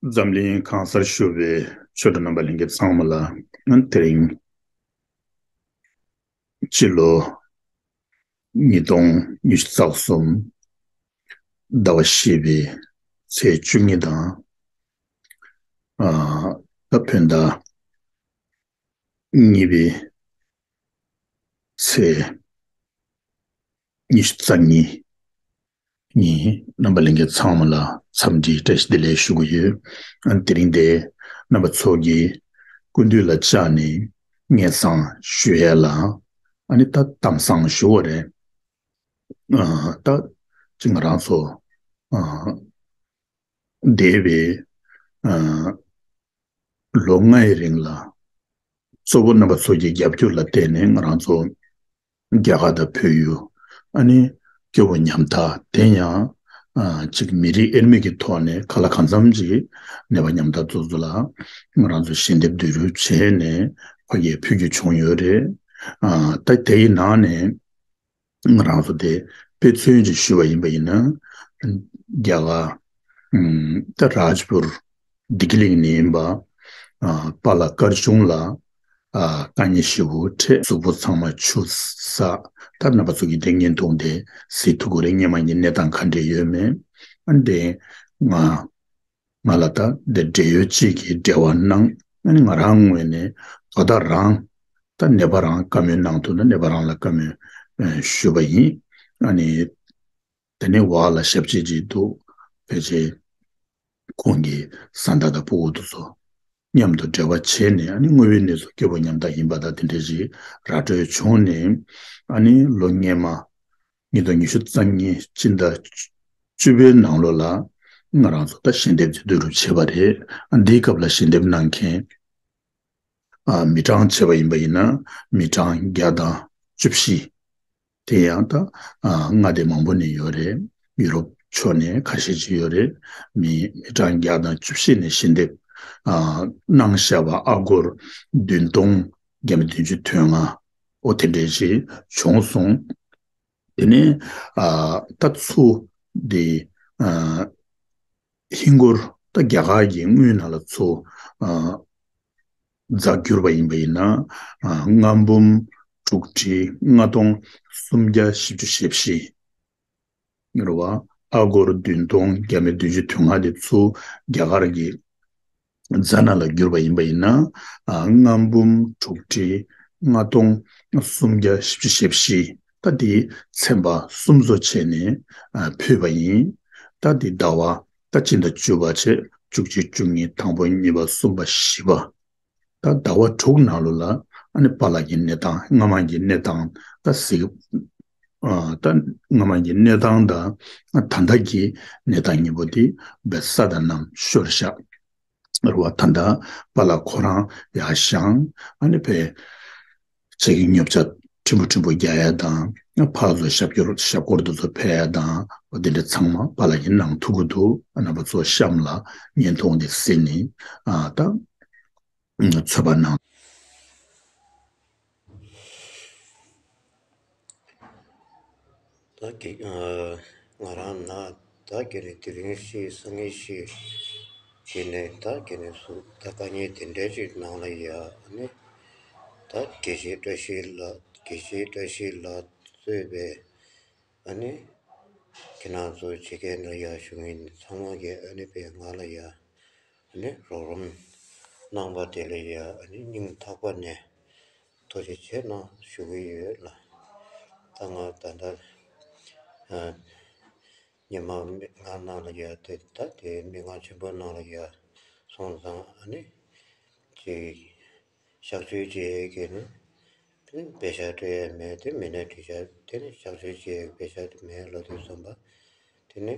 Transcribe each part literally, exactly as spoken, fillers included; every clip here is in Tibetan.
འཛམ་གླིང་གང་སར་བཞུགས་པའི་ཆོས་གྲོགས་རྣམ་པ་ལྷན་རྒྱས་ཚང་མ་ལ། དེ་རིང་སྤྱི་ལོ་ཉིས་སྟོང་ཉི་ཤུ་རྩ་གསུམ་ཟླ་བ་བཞི་པའི་ཚེས་བཅུ་གཉིས་དང་། ཨ། ད་བོད་ཟླ་གཉིས་པའི་ཚེས་ཉི་ཤུ་རྩ་གཉིས་ཉིན་རྣམ་པ་ལྷན་རྒྱས་ཚང་མ་ལ་འཚམས་འདྲིའི་བཀྲ་ཤིས་བདེ་ལེགས་ཞུ་གི་ཡོད། ཨ། དེ་རིང་འདིར་རྣམ་པ་ཚོ་གི་སྐུ་མདུན་ལ་བཅར་ནས་སྙན་སེང་ཞུ་ཡས་ལ། ཨ་ནི་ད་གཏམ་བཟང་ཞུ་བ་རེད། ཨ། ད་ཅི་ང་རང་ཚོ། ཨ། འདས་པའི། ཨ། ལོ་ལྔའི་རིང་ལ། གཙོ་བོ་རྣམ་པ་ཚོ་གི་རྒྱབ་སྐྱོར་ལ་བརྟེན་ནས་ང་རང་ཚོ་རྒྱ་གར་དང་བོད་ཡུལ། ཨ་ནི་སྐྱོ་བོ་ཉམ་ཐག་དེ་ཡང་། ཨ། གཅིག་མི་རིགས་དབྱེར་མེད་ཀྱི་ཐོག་ནས་ག་ལ་གང་འཚམ་ཅིག་ནད་པ་ཉམ་ཐག་ཚོ་ཚོ་ལ་ང་རང་ཚོ་ཞལ་འདེབས་བསྡུ་རུབ་བྱས་ནས་ཕ་གིར་ཕུལ་རྒྱུ་བྱུང་ཡོད་རེད། ཨ། ད་དེའི་ནང་ནས། ང་རང་ཚོ་དེ་དཔེ་མཚོན་ཅིག་ཞུས་པ་ཡིན་པ་ཡིན་ན། རྒྱ་གར། ཨམ། ད་རཱཇ་པུར་བདེ་སྐྱིད་གླིང་ནས་ཡིན་པ། ཨ། པཱ་ལགས་དཀར་ཆུང་ལགས། ཨ། དཀའ་ངལ་ཞེ་པོ་འཕྲད། གཟུགས་པོ་ཚང་མ་ཆུ་ཟགས། ད་རྣམ་པ་ཚོ་གི་དེ་བརྙན་ཐུང་དེ་གཟིགས་ཐུབ་ཀྱི་རེད། སྔོན་མ་གི་གནས་སྟངས་ག་འདྲས་ཡོད་མེད། ཨ། དེ་ང་ང་ལ་ད་འདི་འབྲེལ་ཡོད་ཅིག་གིས་འབྲེལ་བ་གནང་། ཨ་ནི་ང་རང་ངོས་ནས་དོ་བདག་རང་ད་ནད་པ་རང་བཀའ་མོལ་གནང་ཐུབ་ན་ནད་པ་རང་ལ་བཀའ་མོལ་ཨ་ཞུས་པ་ཡིན། ཨ་ནི་དེ་ནས་བར་ལ་ཞབས་ཕྱི་ཅིག་འདུག་ཕལ་ཆེར་ཁོང་གི་བཟའ་ཟླ་དང་ཕྲུ་གུ་དེ་ཚོ་མཉམ་དུ་འབྲེལ་བ་བྱས་ནས། ཨ་ནི་དངོས་ཡོད་གནས་ཚུལ་སྐྱོ་པོ་ཉམ་ཐག་ཡིན་པ་དང་དེ་འདྲ་ཞིག་ར་སྤྲོད་བྱུང་ནས། ཨ་ནི་ལོ་སྔོན་མ་ཉིས་སྟོང་ཉི་ཤུ་རྩ་གཉིས་སྤྱི་ཟླ་བཅུ་པའི་ནང་ལོགས་ལ་ང་རང་ཚོ་ད་ཞལ་འདེབས་ཀྱི་བསྡུ་རུབ་བྱས་པ་རེད། ཨ། འདིའི་སྐབས་ལ་ཞལ་འདེབས་གནང་མཁན། ཨ། མི་གྲངས་བྱས་པ་ཡིན་པ་ཡིན་ན་མི་གྲངས་བརྒྱ་དང་བཅུ་བཞི། དེ་ཡང་ད། ཨ། མངའ་སྡེ་མང་པོ་ནས་ཡོད་རེད། ཡུ་རོབ་ཕྱོགས་ནས་ཁ་ཤས་ཅིག་ཡོད་རེད། མི་མི་གྲངས་བརྒྱ་དང་བཅུ་བཞི་ནས་ཞལ་འདེབས། ཨ། གནང་བཞག་པ་ཨ་སྒོར་བདུན་སྟོང་བརྒྱ་མེད་བདུན་ཅུ་དོན་ལྔ། འོ་དེ་འདྲས་ཅིག་བྱུང་སོང་། དེ་ནས། ཨ། ད་ཚུར་དེ། ཨ། ཧིན་སྒོར་ད་རྒྱ་གར་གྱི་དངུལ་ནང་ལ་ཚུར། ཨ། རྫ་བསྒྱུར་བ་ཡིན་པ་ཡིན་ན། ཨ། ལྔ་འབུམ་དྲུག་ཁྲི་ལྔ་སྟོང་སུམ་བརྒྱ་བཞི་བཅུ་ཞེ་བཞི། རེད་བ། ཨ་སྒོར་བདུན་སྟོང་བརྒྱ་མེད་བདུན་ཅུ་དོན་ལྔ་དེ་ཚུར་རྒྱ་གར་གྱི་རྫ་ནང་ལ་བསྒྱུར་བ་ཡིན་པ་ཡིན་ན། ཨ། ལྔ་འབུམ་དྲུག་ཁྲི་ལྔ་སྟོང་སུམ་བརྒྱ་བཞི་བཅུ་ཞེ་བཞི། ད་དེ་ཚན་པ་གསུམ་བཟོ་བྱས་ནས། ཨ། ཕུལ་བ་ཡིན། ད་དེ་ཟླ་བ་ད་སྤྱི་ཟླ་བཅུ་པ་བྱས། བཅུ་གཅིག་བཅུ་གཉིས། དང་པོ། གཉིས་པ། གསུམ་པ། བཞི་པ། ད་ཟླ་བ་དྲུག་ནང་ལོགས་ལ་ཨ་ནི་པཱ་ལགས་ཀྱི་གནས་སྟངས། སྔ་མ་གི་གནས་སྟངས་ད་གཟིགས། ཨ། ད་སྔ་མ་གི་གནས་སྟངས་དང་ད་ལྟ་གི་གནས་སྟངས་གཉིས་པོ་དེ་བས་ས་དང་གནམ་ཤོར་བཞག་རེད་བ། ད་ལྟ་པཱ་ལགས་ཁོ་རང་ཡར་བཞེངས། ཨ་ནི་ཕར་ཕྱི་གི་ཉོ་ཆ་ཕྲན་བུ་ཕྲན་བུ་རྒྱག་ཡ་དང་། ཕར་ཚུར་ཞབས་སྐྱོར་ཞབས་སྐོར་དེ་ཚོ་ཕེབས་ཡ་དང་། འོ་དེ་འདྲ་ཚང་མ་པཱ་ལགས་ཀྱིས་གནང་ཐུབ་ཀྱི་འདུག་རྣམ་པ་ཚོ་གཤམ་ལ་བརྙན་ཐུང་དེ་གཟིགས་ནས། ཨ། ད་ཚོད་དཔག་གནང་། ད་གི་ཨ། ང་རང་ན་ད་གི་ནས་དེ་རིང་ཤི་སང་ཉིན་ཤི་གི་ནས་ད་གི་ནས་སུ་ད་དཀའ་ངལ་དེ་འདྲ་ཅིག་ནང་ལ་ཡ། ཨ་ནི་ད་དགེ་བཤེས་བཀྲ་ཤིས་ལགས། དགེ་བཤེས་བཀྲ་ཤིས་ལགས་གཙོས་པའི་ཨ་ནི་ཁྱེད་རང་ཚོ་ཕྱི་རྒྱལ་ནང་ཡ་བཞུགས་མཁན་ཚང་མ་གིས་ཨ་ནི་ཕར་ང་ལ་ཡ། ཨ་ནི་རོགས་རམ་གནང་བ་དེ་ལ་ཡ། ཨ་ནི་སྙིང་ཐག་པ་ནས་ཐུགས་རྗེ་ཆེ་གནང་ཞུ་གི་ཡོད་ལ། ད་ང་ད་ལྟ་ཨ་ཉི་མ་མི་ལྔ་ནང་ལ་ཡ། དེ་ད་དེ་མི་མངའ་ཆེན་པོ་ནང་ལ་ཡ་སོང་ཙང་། ཨ་ནི་ཅིག་གཤག་བཅོས་བྱེད་ཡས་ཀྱི་ནི་དེ་ནི་པེ་ཤག་སྤྲོད་ཡས་མེད། དེ་མི་སྣའི་འགྲིག་ཆ་དེ་ནི་གཤག་བཅོས་བྱེད་ཡས་པེ་ཤག་དེ་མེད་ལབ་དུས་ཙམ་པ། དེ་ནི་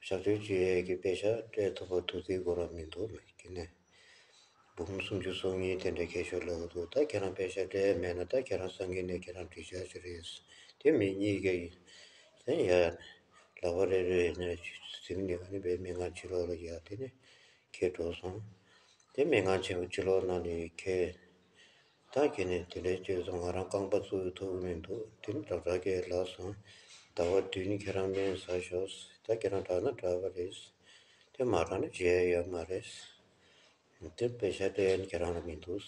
གཤག་བཅོས་བྱེད་ཡས་ཀྱི་པེ་ཤག་སྤྲད་ཐུབ་པ་དུས་ཚོད་འགོར་བ་མི་འདུག་ལབ་ཀྱི་ནས། འབུམ་སུམ་ཅུ་སོ་གཉིས་དེ་འདྲ་ཁྱད་ཤོར་ལབ་འདུག་ད་ཁྱེད་རང་པེ་ཤག་སྤྲད་ཡས་མེད་ན་ད་ཁྱེད་རང་སང་ཉིན་ནས་ཁྱེད་རང་འགྲིག་ཆ་ཞིག་རེད། དེ་མི་གཉིས་ཀ་ཡིན་ཡ། ལག་པ་རེ་རེ་ནས་ཟིན་ནས། ཨ་ནི་བའི་མི་ང་ཕྱི་ལོགས་ལ་ཡ་དེ་ནས་ཁྱེར་འགྲོ་སོང་། དེ་མི་ང་ཆེན་པོ་ཕྱི་ལོགས་ནང་ནས་ཁྱེར། ད་ཁྱེད་ནས་དེ་འདྲའི་བྱས་སོང་། ང་རང་རྐང་པ་བཙུགས་ཐུབ་ཀྱི་མི་འདུག་དེ་ནི་དྲག་དྲག་གིས་ལབ་སོང་། ཟླ་བ་བདུན་ཁྱེད་རང་སྨན་ཟ་ཤོག་ད་ཁྱེད་རང་དྲག་ན་དྲག་པ་རེད། དེ་ དེ་མ་རག་ན་བརྗེ་ཡ་ཡོད་མ་རེད། དེ་པེ་ཤ་སྤྲད་ཡ་ནི་ཁྱེད་རང་ལ་མི་འདུག་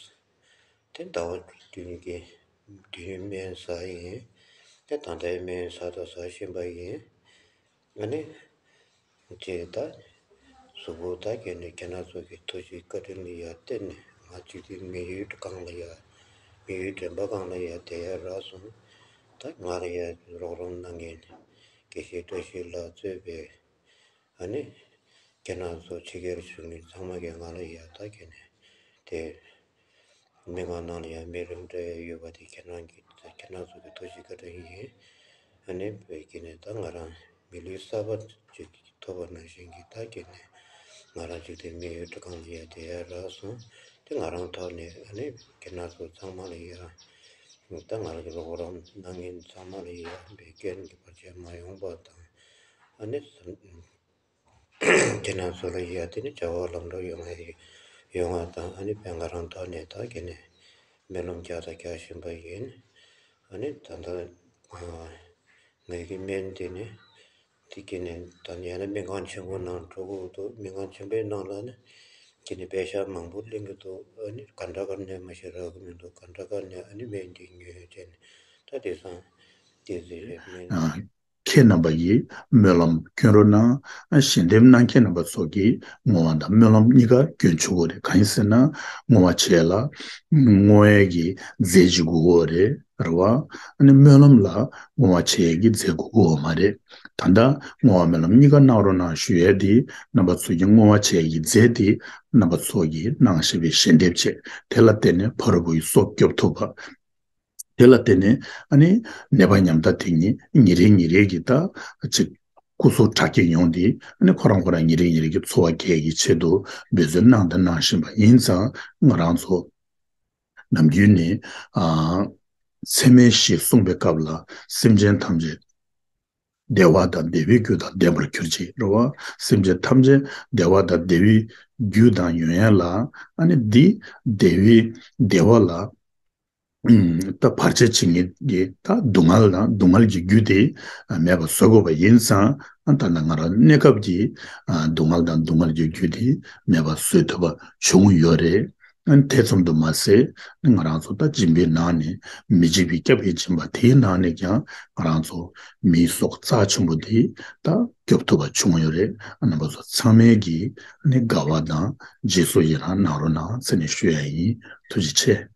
དེ་ཟླ་བ་བདུན་གྱི་དུས་ཡུན་སྨན་ཟ་ཡིན། དེ་ད་ལྟའི་སྨན་ཟ་དང་ཟ་བཞིན་པ་ཡིན། ཨ་ནི། ཅེས་ད། གཟུགས་པོ་ད་གས་ནས་ཁྱེད་རང་ཚོ་གི་ཐུགས་རྗེ་བཀའ་དྲིན་ལ་ཡ་བརྟེན་ནས་ང་འཇིག་རྟེན་མི་ཡུལ་གང་ལ་ཡ། མི་ཡུལ་དྲན་པ་གང་ལ་ཡ་བསྡད་ཡ་རག་སོང་། ད་ང་ལ་ཡ་རོགས་རམ་གནང་མཁན་དགེ་བཤེས་བཀྲ་ཤིས་ལགས་གཙོས་པའི། ཨ་ནི། ཁྱེད་རང་ཚོ་ཕྱི་རྒྱལ་བཞུགས་མཁན་ཚང་མ་གིས་ང་ལ་ཡ་ད་གས་ནས་དེ། སྨན་ཁང་ནང་ལ་ཡང་སྨན་རིན་སྤྲད་ཡ་ཡོད་པ་དེ་ཁྱེད་རང་གི་ཁྱེད་རང་ཚོ་གི་ཐུགས་རྗེ་བཀའ་དྲིན་ཡིན། ཨ་ནི་བོད་ཀྱི་ནས་ད་ང་རང་མི་ལུས་གསར་པ་ཅིག་ཐོབ་པ་ནང་བཞིན་གྱི་ད་གི་ནས་ང་རང་ཅིག་དེ་མི་ཡུལ་གྲུ་ཁང་ལ་ཡ་དེ་ཡ་རག་སོང་། དེ་ང་རང་ཐོག་ནས་ཨ་ནི་ཁྱེད་རང་ཚོ་ཚང་མ་ལ་ཡ་ད་ང་རང་གི་རོགས་རམ་གནང་མཁན་ཚང་མ་ལ་ཡ་བའི་རྐྱེན་གྱི་བར་ཆད་མ་ཡོང་པ་དང་། ཨ་ནི། ཁྱེད་རང་ཚོ་ལ་ཡ་དེ་ནི་བྱ་བ་ལམ་འགྲོ་ཡོང་ཡ་ཡོང་བ་དང་ཨ་ནི་བན་ང་རང་ཐོག་ནས་ད་གི་ནས་སྨོན་ལམ་རྒྱག་དང་རྒྱག་བཞིན་པ་ཡིན། ཨ་ནི་ད་ལྟ་ངའི་གི་སྨན་དེ་ནི་དེ་གི་ནས་ད་ནི་ཡང་ན་སྨན་ཁང་ཆེན་པོ་ནང་འགྲོ་དགོས་འདུག་སྨན་ཁང་ཆེན་པོའི་ནང་ལ་ནི་གི་ནས་པེ་ཤ་མང་པོ་ལེན་གི་འདུག་ཨ་ནི་ག་འདྲ་ག་ནས་མ་ཤེས་རག་གི་མི་འདུག་ག་འདྲ་ག་ནས་ཨ་ནི་སྨན་དེ་ཉོས་བྱས་ནས་ད་དེང་སང་དེ་ཟེར་རེད་སྨན། ཁྱེད་རྣམ་པ་ཡིས་སྨོན་ལམ་སྐྱོན་རོགས་གནང་། ཞལ་འདེབས་གནང་མཁན་རྣམ་པ་ཚོ་གིས་བསྔོ་བ་དང་སྨོན་ལམ་གཉིས་ཀ་སྐྱོན་ཆོག་གི་རེད། གང་ཡིན་ཟེར་ན་བསྔོ་བ་བྱས་ལ་བསྔོ་བའི་གི་རྫས་ཅིག་དགོས་ཀྱི་རེད་རེད་བ། ཨ་ནི་སྨོན་ལམ་ལ་བསྔོ་བ་བྱེད་ཀྱི་རྫས་དགོས་ཀྱི་ཡོད་མ་རེད། ད་ལྟ་བསྔོ་བ་སྨོན་ལམ་གཉིས་ཀ་གནང་རོགས་གནང་ཞུ་ཡས་དེ་རྣམ་པ་ཚོ་གིས་བསྔོ་བ་བྱེད་ཀྱི་རྫས་དེ་རྣམ་པ་ཚོ་གིས་གནང་ཞེས་པའི་ཞལ་འདེབས་བྱས་དེ་ལ་བརྟེན་ནས་ཕ་རོལ་པོ་ཡི་སྲོག་སྐྱོབ་ཐུབ་པ། དེ་ལ་བརྟེན་ནས་ཨ་ནི་ནད་པ་ཉམ་ཐག་དེ་ཉིད་ཉིན་རེ་ཉིན་རེ་གི་ད་ཅིག་སྐུ་གཟུགས་དྲག་སྐྱེད་ཡོང་དེ་ཨ་ནི་ཁོ་རང་ཁོ་རང་ཉིན་རེ་ཉིན་རེ་གི་འཚོ་བ་སྐྱེལ་གྱི་ཆེད་དུ་འབད་བརྩོན་གནང་དང་གནང་བཞིན་པ་ཡིན་ཙང་ང་རང་ཚོ་ནམ་རྒྱུན་ནས་ཨ་ཚད་མེད་བཞི་གསུངས་པའི་སྐབས་ལ་སེམས་ཅན་ཐམས་ཅད་བདེ་བ་དང་བདེ་བའི་རྒྱུ་དང་ལྡན་པར་གྱུར་ཅིག་རེད་བ། སེམས་ཅན་ཐམས་ཅད་བདེ་བ་དང་བདེ་བའི་རྒྱུ་དང་ཡོང་ཡ་ལ་ཨ་ནི་འདི་བདེ་བའི་བདེ་བ་ལ་ད་བར་ཆད་བྱེད་མཁན་གྱི་ད་སྡུག་བསྔལ་དང་སྡུག་བསྔལ་གྱི་རྒྱུ་དེ་མེད་པ་བཟོ་དགོས་པ་ཡིན་ཙང་ད་ལྟ་ང་རང་གནས་སྐབས་ཀྱི་སྡུག་བསྔལ་དང་སྡུག་བསྔལ་གྱི་རྒྱུ་དེ་མེད་པ་བཟོ་ཐུབ་པ་བྱུང་ཡོད་རེད། དེ་ཙམ་དུ་མ་ཟད་ང་རང་ཚོ་ད་སྦྱིན་པའི་ནང་ནས་མི་འཇིགས་པའི་སྐྱབས་ཀྱི་སྦྱིན་པ་དེའི་ནང་ནས་ཀྱང་ང་རང་ཚོ་མིའི་སྲོག་རྩ་ཆེན་པོ་དེ་ད་སྐྱོབ་ཐུབ་པ་བྱུང་ཡོད་རེད། རྣམ་པ་ཚོ་ཚང་མས་ཀྱིས་དགའ་བ་དང་རྗེས་སུ་ཡི་རང་གནང་རོགས་གནང་ཟེར་ནས་ཞུ་ཡ་ཡིན། ཐུགས་རྗེ་ཆེ།